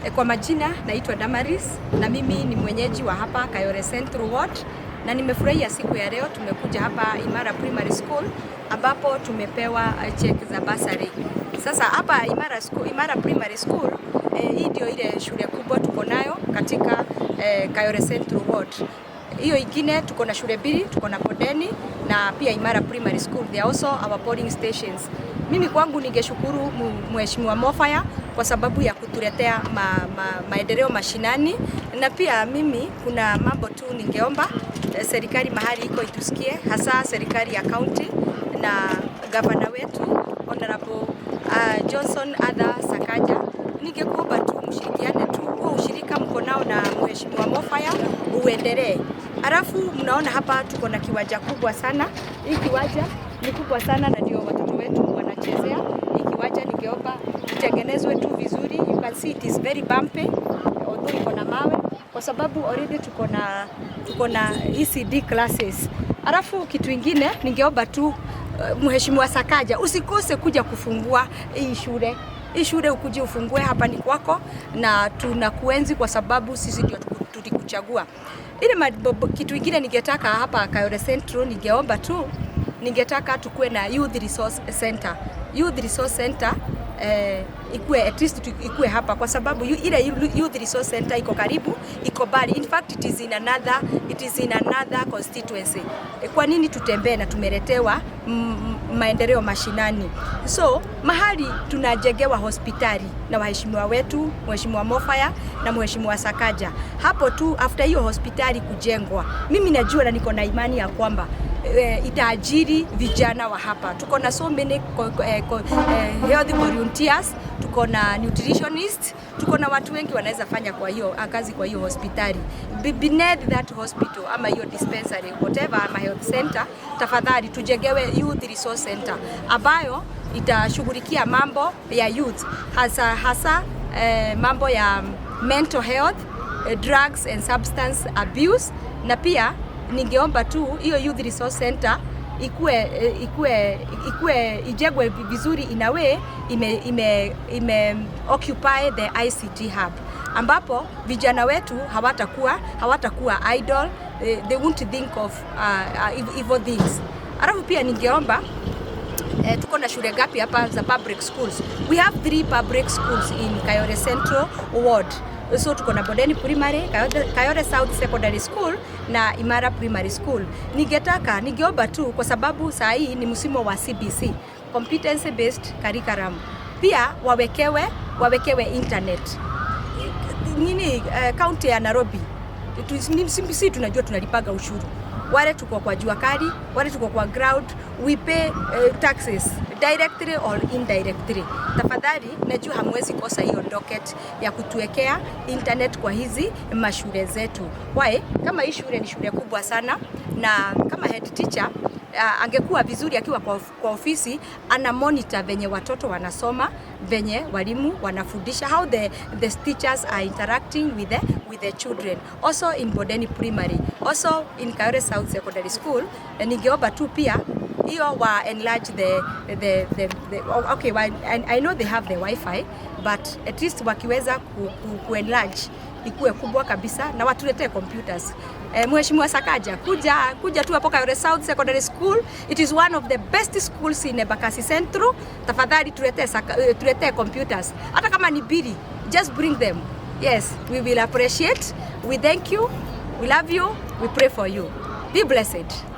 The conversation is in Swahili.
Kwa majina naitwa Damaris na mimi ni mwenyeji wa hapa Kayole Central Ward, na nimefurahia siku ya leo tumekuja hapa Imara Primary School ambapo tumepewa cheque za bursary. Sasa hapa Imara School, Imara Primary School, hii ndio ile shule kubwa tuko nayo katika Kayole Central Ward. Hiyo ingine tuko na shule mbili, tuko na Bondeni na pia Imara Primary School. They are also our polling stations. Mimi kwangu ningeshukuru Mheshimiwa Mofaya kwa sababu ya kutuletea maendeleo mashinani, na pia mimi kuna mambo tu ningeomba serikali mahali iko itusikie, hasa serikali ya county na gavana wetu Honorable Johnson Arthur Sakaja. Ningekuomba tu mshirikiane tu, huo ushirika mko nao na Mheshimiwa Mofaya uendelee. Alafu mnaona hapa tuko na kiwanja kubwa sana. Hii kiwanja ni kubwa sana na ndio watoto wetu wanachezea. Hii kiwanja ningeomba itengenezwe tu vizuri. You can see it is very bumpy although iko na mawe kwa sababu already tuko na ECD classes. Alafu kitu ingine ningeomba tu Mheshimiwa Sakaja, usikose kuja kufungua hii shule. Hii shule ukuje ufungue, hapa ni kwako na tunakuenzi kwa sababu sisi ndio tulikuchagua. Ile kitu ingine ningetaka hapa Kayole Central, ningeomba tu, ningetaka tukuwe na youth resource center. Youth resource center ikue at least ikue hapa kwa sababu ile youth resource center iko karibu, iko mbali. In fact, it is in another constituency. Kwa nini tutembee na tumeletewa maendeleo mashinani? So mahali tunajengewa hospitali na waheshimiwa wetu, Mheshimiwa Mofaya na Mheshimiwa Sakaja, hapo tu after hiyo hospitali kujengwa, mimi najua na niko na imani ya kwamba itaajiri vijana wa hapa. Tuko na so many health volunteers, tuko na nutritionist, tuko na watu wengi wanaweza fanya kwa hiyo kazi kwa hiyo hospitali. Beneath that hospital ama hiyo dispensary, whatever, ama health center, tafadhali tujengewe youth resource center ambayo itashughulikia mambo ya youth, hasa hasa mambo ya mental health, drugs and substance abuse. Na pia ningeomba tu hiyo youth resource center ikue ijengwe vizuri in a way ime occupy the ICT hub ambapo vijana wetu hawatakuwa idle, they won't think of evil things. Alafu pia ningeomba, tuko na shule ngapi hapa za public schools? We have three public schools in Kayole Central Ward. So tuko na Bondeni Primary, Kayole South Secondary School na Imara Primary School. Ningetaka, ningeomba tu kwa sababu saa hii ni msimu wa CBC, competency based curriculum. Pia wawekewe internet. Nini, county ya Nairobi, si tunajua tunalipaga ushuru, wale tuko kwa jua kali, wale tuko kwa ground, we pay taxes directly or indirectly. Tafadhali, najua hamwezi kosa hiyo docket ya kutuwekea internet kwa hizi mashule zetu. Why? Kama hii shule ni shule kubwa sana na kama head teacher angekuwa vizuri akiwa kwa ofisi ana monitor venye watoto wanasoma, venye walimu wanafundisha, how the teachers are interacting with the children. Also in Bondeni Primary, also in Kayole South Secondary School, ningeomba tu pia hiyo wa enlarge the oh, okay, well, and I know they have the wifi, but at least wakiweza ku enlarge ikuwe kubwa kabisa na watuletee computers. Mheshimiwa Sakaja, kuja tu hapo Kayole South Secondary School. It is one of the best schools in Embakasi Central. Tafadhali tuletee computers. Hata kama ni mbili, just bring them. Yes, we will appreciate. We thank you. We love you. We pray for you. Be blessed.